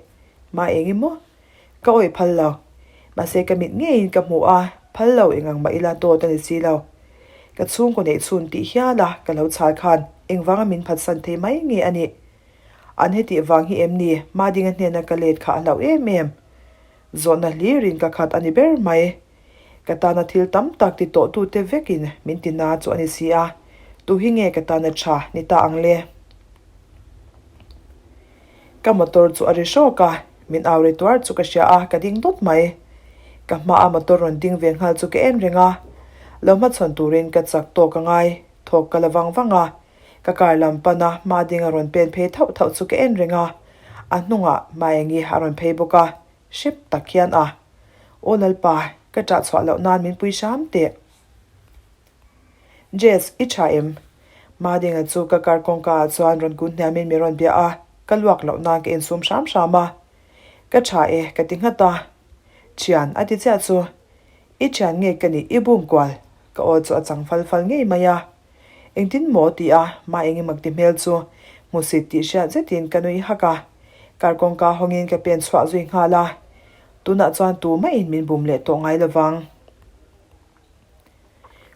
Mah eng emaw? Ka awih phal lo. Mahse ka mit ngeiin ka hmu a, phal lo eng ang mah ila dawt a ni si lo. Ka chhungkaw neih chhun tih hial a ka lo chhal khan engvanga min phatsan thei mai nge a nih? An hetih vang hi em ni Madinga hnena ka let kha a hlauh em em? Zawhna hlirin ka khat a ni ber mai. Ka tana thil tam tak ti tawh tute vekin min ti na chu a ni si a, tu hi nge ka tana tha ni ta ang le? Ka motor chu a ri hrawk a, min au ri tuar chu ka hria a, ka ding dawt mai. Ka hmaa motor rawn ding ve nghal chu ka en reng a, lo hmachhawn turin ka chak tawk a ngai, thawk ka la vang vang a. Ka car lam pana hma ding a rawn pen phei thauh thauh chu ka en reng a, a hnungah Maengi a rawn phei bawk a, hrep tak hian a. Aw Lalpa, ka ṭah chhuah loh nan min pui hram teh. Jess, i ṭha em? Madinga chu ka car kawngka ah chuan rawn kun hniamin min rawn bia a, ka luak loh nan ka insum hram hram a. Ka ṭha e, ka ti nghat a. Ṭhian, a ti chiah chu. I ṭhian nge ka nih i bum kual? Ka aw chu a chang fal fal ngei mai a. Engtin maw? ti a, mah eng emaw ti hmel chu hmusit tih hriat zetin ka nui hak a. Kar kawngka hawngin ka pen chhuah zui nghal a, tunah chuan tu maiin min bum leh tawh ngai lovang.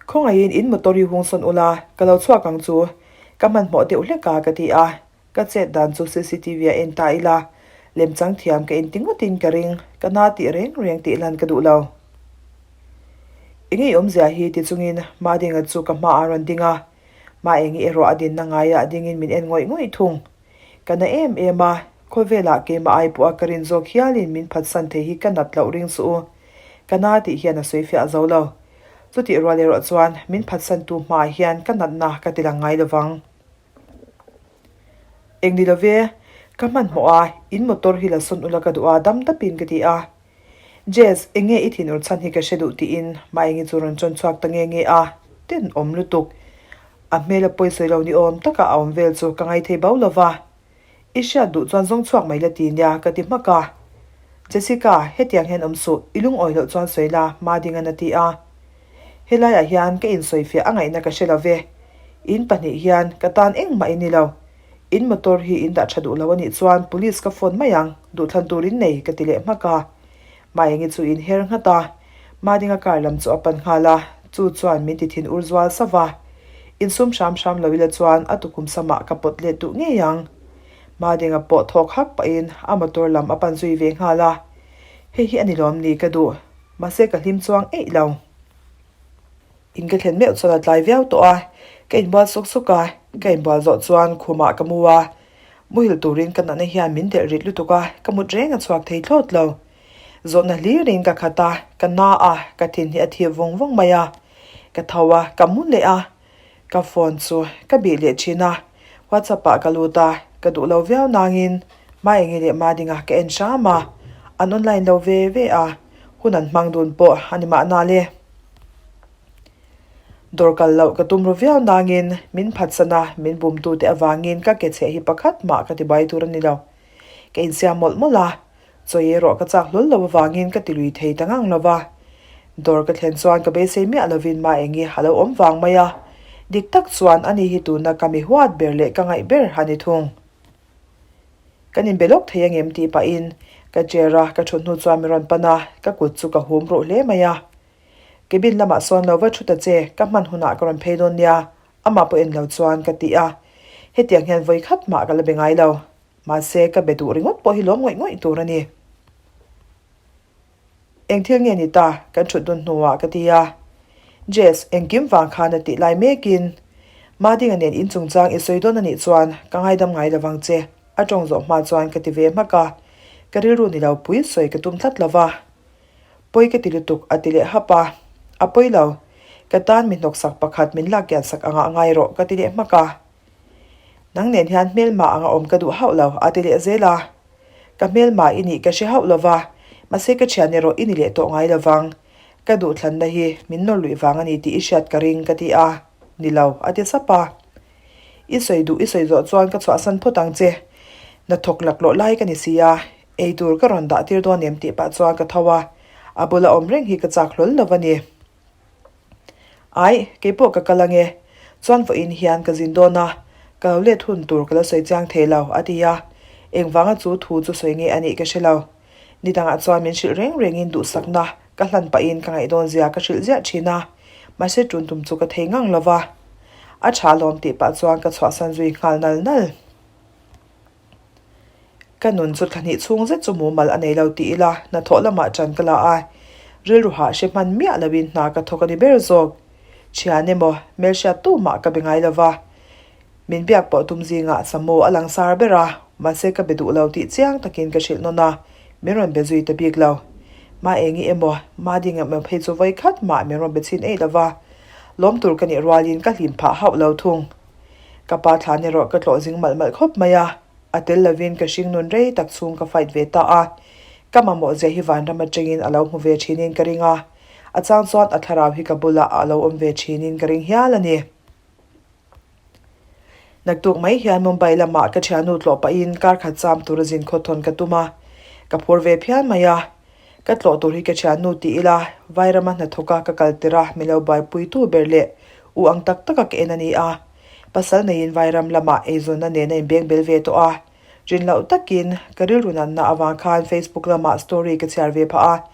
Khawngaihin in motor hi hung sawn ula, ka lo chhuak ang chu. Ka hmanhmawh deuh hlek a ka ti a, ka chet dan chu cctv a en ta ila, lemchang thiam ka inti ngawtin ka ring, ka na tih reng reng tih lan ka duh lo. Eng ei awmzia hi ti chungin Madinga chu ka hmaah a rawn ding a, Maengi erawh a dinna ngaiah dingin min en ngawih ngawih thung. Ka na em em a, khawvelah keimah ai pawha ka rin zawk hialin min phatsan thei hi ka nat loh ring suh u. Ka na tih hian a sawi fiah zo lo. Chutih rual erawh chuan min phatsantu hmaah hian ka natna ka ti lang ngai lovang. Eng ni love, ka hmanhmawh a, in motor hi la sawn ula ka duh a dam dapin ka ti a. Jess, eng nge i thinur chhan hi ka hre duh tiin Maengi chu rawn chawn chhuak ta nge nge a, tenawm lutuk. A hmel a pawisawi lo ni awm taka a awm vel chu ka ngaithei bo lo va. I hriat duh chuan zawng chhuak mai la ti nia ka ti hmak a. Jessica, hetiang hian awm suh, i lungawi loh chuan sawi la, Madingan a ti a. Helaiah hian ka insawifiah a ngaihna ka hre lo ve. In pahnih hian ka tan engmah i ni lo. In motor hi in dah tha duh lo a nih chuan police ka phone mai ang, duhthlan tur in nei ka ti leh hmak a. Maengi chu in her nghat a, Madinga car lam chu a pan nghal a, chu chuan min ti thin ur zual sauh a. Insum hram hram lo ila chuan a tukum samah ka pawt let duh ngei ang. Madinga pawh thawk hak pahin a motor lam a pan zui ve nghal a. Hei hi a ni lawm ni ka duh, mahse ka hlim chuang eih lo. In ka thlen meuh chuan a tlai viau tawh a, ka inbual suk suk a, ka inbual zawh chuan khumah ka mu a, muhil turin ka natna hian min delh rit lutuk a, ka mut reng a chhuak thei thlawt lo. Zawhna hlirin ka khat a, ka na a, ka thin hi a thip vawng vawng mai a, ka tho a, ka mu leh a, ka phone chu ka bih leh thin a, WhatsApp ah ka lut a, ka duh lo viau nangin Maengi leh Madinga ka en hram a, an online lo ve ve a, hun an hmang dun pawh a ni mahna le. Dawr kal loh ka tum ru viau nangin min phatsan a, min bumtute avangin ka ke chheh hi pakhat mah ka ti bai tur a ni lo. Ka insiam mawlh mawlh a, chawi erawh ka chak hlawl lo avangin ka ti lui thei ta ngang lo va. Dawr ka thlen chuan ka beisei miah lovin Maengi a lo awm vang mai a, dik tak chuan ani hi tuna ka mi huat ber leh ka ngaih ber a ni thung. Kan inbe lawk thei angem tih pahin ka chair a ka thut hnu chuan min rawn pan a, ka kut chu ka hum ruh hle mai a. Cabin lamah sawn lo va thu ta che, ka hman hunah ka rawn phei dawn nia, amah pawh en lo chuan ka ti a. Hetiang hian vawi khat mah ka la be ngai lo. Mahse, ka be duh ringawt pawh hi lawm ngawih ngawih tur a ni. Eng thil nge ni ta? Kan thut dun hnuah ka ti a. Jess, engkim vang khan a tih lai mekin, Madinga nen in chungchang i sawi dawn a nih chuan ka ngaidam ngai lo vang che, a tawng zawh hma chuan ka ti ve hmak a. Ka rilru ni lo pui sawi ka tum tlat lo va. Pawi ka ti lutuk a ti leh hap a. A pawi lo. Ka tan mi hnawksak pakhat min lak kian sak anga ngai rawh ka ti leh hmak a. Nang nen hian hmelma anga awm ka duh hauh lo a ti leh zel a. Ka hmelma i nih ka hre hauh lo va, mahse ka thian erawh i ni leh tawh ngai lo vang. Ka duhthlanna hi min nawr luih vang a ni tih i hriat ka ring ka ti a, ni lo, a ti sap a. I sawi duh i sawi zawh chuan ka chhuahsan phawt ang che. Hnathawk laklawh lai ka ni si a, ei tur ka rawn dah tir dawn em tih pah chuan ka tho a, a bula awm reng hi ka chak hlawl lo a ni. Aih, keipawh ka kal ange. Chuan vawiin hian ka zin dawn a, ka lo let hun tur ka la sawi chiang thei lo, a ti a. Engvanga chu thu chu sawi nge a nih ka hre lo. Ni dangah chuan min hrilh reng rengin duhsakna ka hlan pahin ka ngaihdawn zia ka hrilh ziah thin a, mahse tun tum chu ka thei ngang lo va. A tha lawm tih pah chuan ka chhuahsan zui nghal nal nal. Ka nun chu thlahnih chhung zet chu mumal a nei lo tih ila hnathawh lamah ṭan ka la a, rilru hah hre hman miah loin hna ka thawk a ni ber zawk. Thian emaw, hmelhriat tu mah ka be ngai lo va, min biak pawh tum zingah Samu a langsar ber a, mahse ka be duh lo tih chiang takin ka hrilh nawn a, min rawn be zui ta bik lo. Ma engi emaw, ma ding emaw phei chu vawi khat mah min rawn be chhin eih lo va, lawm tur ka nih rualin ka hlim phah hauh lo thung. Ka pa thlan erawh ka tlawh zing malh malh khawp mai a, a tel lovin ka hring nun rei tak chhung ka fight ve ta a, ka mamawh zia hi vanram atangin a lo hmu ve thinin ka ring a, a chang chuan a thlarau hi ka bulah a lo awm ve thinin ka ring hial a ni. Naktuk mai hian Mumbai lamah ka thiannu tlawh pahin kar khat cham tura zin khawthawn ka tum a, ka phur ve phian mai a, Ka tlawh tur hi ka thiannu ti ila, Vairama hnathawka ka kal tir a, mi lo buaipuitu ber leh u ang tak taka ka en a ni a. Pasal neiin Vairam lamah eizawnna nen a inbeng bel ve tawh a. Rin loh takin ka rilru natna avang khan Facebook lamah story ka chhiar ve phah a.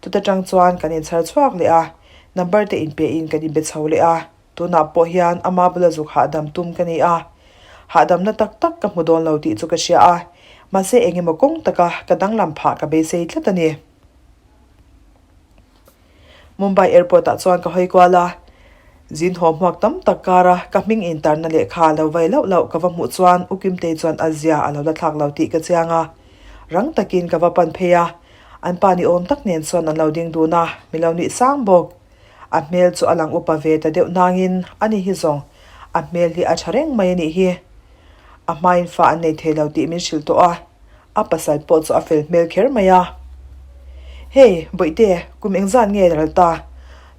Chuta tang chuan kan inchhar chhuak leh a, number te inpehin kan inbe chho leh a. Tunah pawh hian ama bula zuk hahdam tum ka ni a, hahdamna tak tak ka hmu dawn lo tih chu ka hria a, mahse eng emaw kawng taka ka danglam phah ka beisei tlat a ni. Mumbai airport ah chuan ka hawi kual a, zin haw hmuak tam tak kara ka hming intarna lehkha lo vai lauh lauh ka va hmuh chuan U Kimtei chuan a zia a lo la thlak lo tih ka chiang a, rang takin ka va pan phei a, an pa ni awm tak nen chuan an lo ding dun a, mi lo nuih sang bawk. A hmel chu a lang upa ve ta deuh nangin a ni hi zawng a hmel hi a tha reng mai a nih hi. A hmain fa an nei thei lo tih min hrilh tawh a, a pasal pawh chu a fel hmel kher mai a. Hei, Bawihte, kum engzat nge ral ta?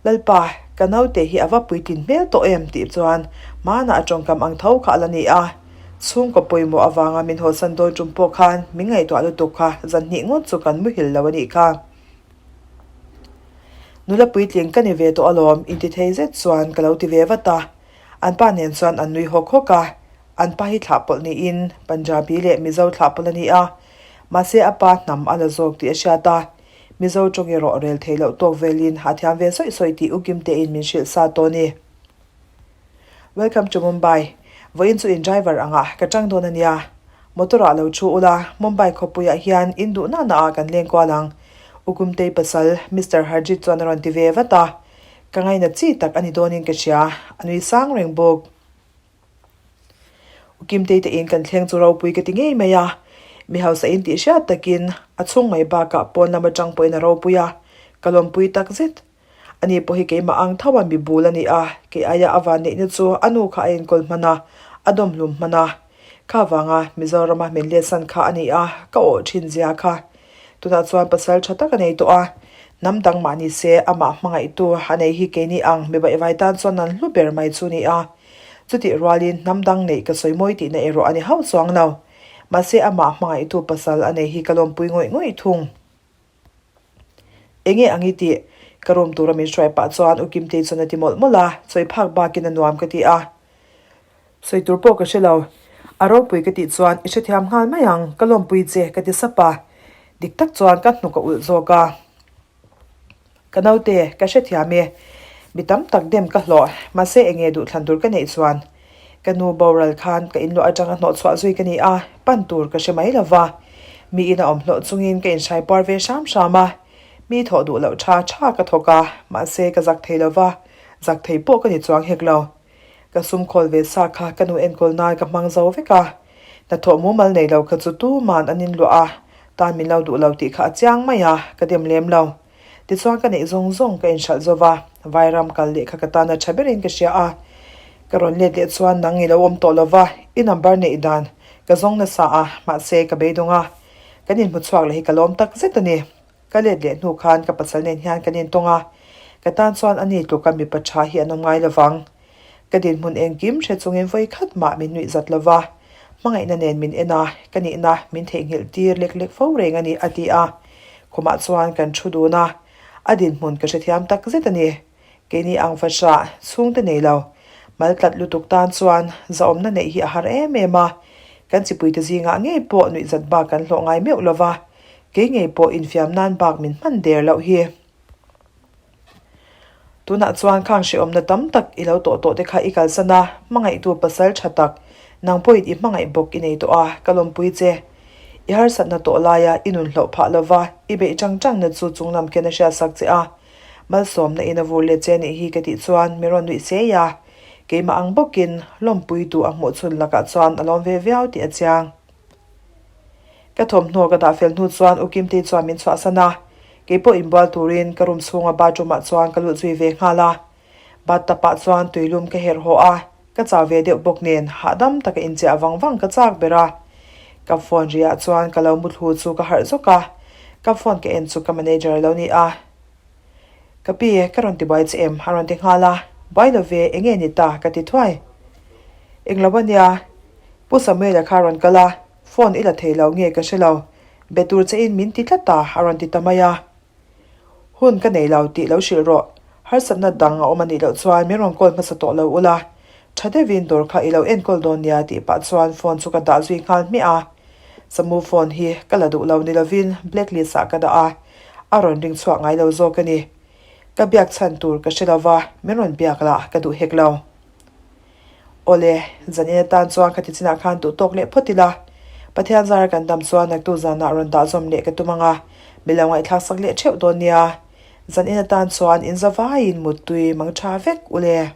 Lalpa, ka naute hi a va puitlin hmel tawh em? tih chuan hmanah a tawngkam ang tho kha a la ni a. Chhungkaw pawimawh avanga min hawlsan dawn tum pawh khan min ngaihtuah lutuk kha zan hnih ngawt chu kan muhil lo a nih kha. Nula puitling ka ni ve tawh alawm inti thei zet chuan ka lo ti ve vat a. An pa nen chuan an nui hawk hawk a. An pa hi thlah pawlh niin Punjabi leh Mizo thlah pawlh a ni a. Mahse a pa hnam a la zawk tih a hriat a. Mizo tawng erawh rel theih loh tawk velin a thiam ve sawi sawi tih U Kimtein min hrilh sa tawh a ni. Welcome to Mumbai. Vawiin chu in driver anga ka tang dawn a nia. Motor ah lo thu ula, Mumbai khawpuiah hian in duh nana ah kan leng kual ang. U Kumtei pasal Mister Harjit chuan a rawn ti ve vat a. Ka ngaina chi tak a ni dawnin ka hria, a nui sang reng bawk. U Kimtei te in kan thleng chu ropui ka ti ngei mai a. Mi hausa in tih hriat takin a chhung mai bakah pawn lam atang pawhin a ropui a, ka lawmpui tak zet. Ani pawh hi keimah ang tho a mi bul a ni a, kei aia a van neihna chu a nu kha a enkawl hman a, a dawmhlum hman a. Kha vanga Mizorama min letsan kha a ni a, ka awh thin zia kha. Tunah chuan pasal tha tak a nei tawh a, hnam dang mah ni se amah hmangaihtu a nei hi keini ang mi baihvai tan chuan an hlu ber mai chu a ni a. Chutih rualin hnam dang neih ka sawi mawi tihna erawh a ni hauh chuang lo. Mahse amah hmangaihtu pasal a nei hi ka lawmpui ngawih ngawih thung. Enge ang i tih? Ka room tura min hruai pah chuan U Kimtei chuan a ti mawlh mawlh a, sawi phak bakin a nuam ka ti a. Sawi tur pawh ka hre lo. A ropui ka tih chuan i hrethiam nghal mai ang, ka lawmpui che ka ti sap a. Dik tak chuan ka hnuk a ulh zawk a. Ka naute, ka hrethiam e. Mi tam tak dem ka hlawh, mahse enge duhthlan tur ka neih chuan Ka nu boral khan ka inluah atanga hnawhchhuah zui ka ni a, pan tur ka hre mai lo va. Mi ina awm hlawh chungin ka inhrai puar ve hram hram a. Mi thawh duh loh tha tha ka thawk a, mahse ka zak thei lo va, zak thei pawh ka ni chuang hek lo. Ka sum khawl ve sa kha ka nu enkawl nan ka hmang zo vek a. Hnathawh mumal nei lo kha chu tuman an inluah a, tan min lo duh lo tih kha a chiang mai a, ka dem lem lo. Tichuan ka neih zawng zawng ka inhralh zo va, Vairam kal leh kha ka tan a tha berin ka hria a. Ka rawn let leh chuan nang i lo awm tawh lo va, i number neih dan ka zawng nasa a, mahse ka beidawng a. Kan inhmu chhuak leh hi ka lawm tak zet a ni. Ka let leh hnu khan ka pasal nen hian kan intawng a, ka tan chuan ani tluka mipa tha hi an awm ngai lovang. Ka dinhmun engkim hre chungin vawi khat mah min nuih zat lova, hmangaihna nen min en a, ka nihna min theihnghilh tir lek lek fo reng a ni, a ti a. Khumah chuan kan thu dun a, a dinhmun ka hrethiam tak zet a ni. Keini ang fahrah chhungte nei lo, mal tlat lutuk tan chuan zahawmna neih hi a har em em a, kan chipuite zingah ngei pawh nuihzat bak kan hlawh ngai meuh lova, kei ngei pawh infiam nan bak min hman der loh hi. Tunah chuan khang hrehawmna tam tak i lo tawh tawh te kha i kalsan a, hmangaihtu pasal tha tak, nang pawhin i hmangaih bawk i nei tawh a, ka lawmpui che. I harsatna tawh laia i nun hlauh phah lova, i beih chang changna chu chunglam khian a hriatsak che a, Malsawmna in a vur let che anih hi ka tih chuan min rawn nuih sei a, keimah ang bawkin lawmpui duh a hmuh chhun lakah chuan a lawm ve viau tih a chiang. Ka thawmhnaw ka dah fel hnu chuan U Kimtei chuan min chhuahsan a, keipawh inbual turin ka room chhunga bathroom ah chuan ka lut zui ve nghal a. Bathtub ah chuan tuilum ka herh haw a, ka chau ve deuh bawk nen hahdam taka inchiah vang vang ka chak ber a. Ka phone ri ah chuan ka lo muthlu chu ka harh zawk a, ka phone ka en chu ka manager a lo ni a. Ka pi, ka rawn ti buai che em? A rawn ti nghal a, Buai lo ve, eng nge ni ta? ka ti thuai. Eng lo ania, Pu Samuel-a kha a rawn kal a, phone i la thei lo nge ka hre lo, be tur che in min ti tlat a, a rawn ti ta mai a. Hun ka nei lo tih lo hrilh rawh, harsatna dang a awm a nih loh chuan min rawn call hmasa tawh lo ula, tha deuhin dawr kha i lo enkawl dawn nia tih pah chuan phone chu ka dah zui nghal hmiah a. Samu phone hi ka la duh lo ni lovin blacklist ah ka dah a, a rawn ring chhuak ngai lo zawk a ni. Ka biak chhan tur ka hre lo va, min rawn biak lah ka duh hek lo. Awle, zanin atan chuan khati chinah khan duh tawk leh phawt ila. Pathian zara kan dam chuan naktu zanah rawn dah zawm leh ka tum ang a, mi lo ngaihthlak sak leh theuh dawn nia. Zanin atan chuan in za vaiin muttui mang tha vek ule.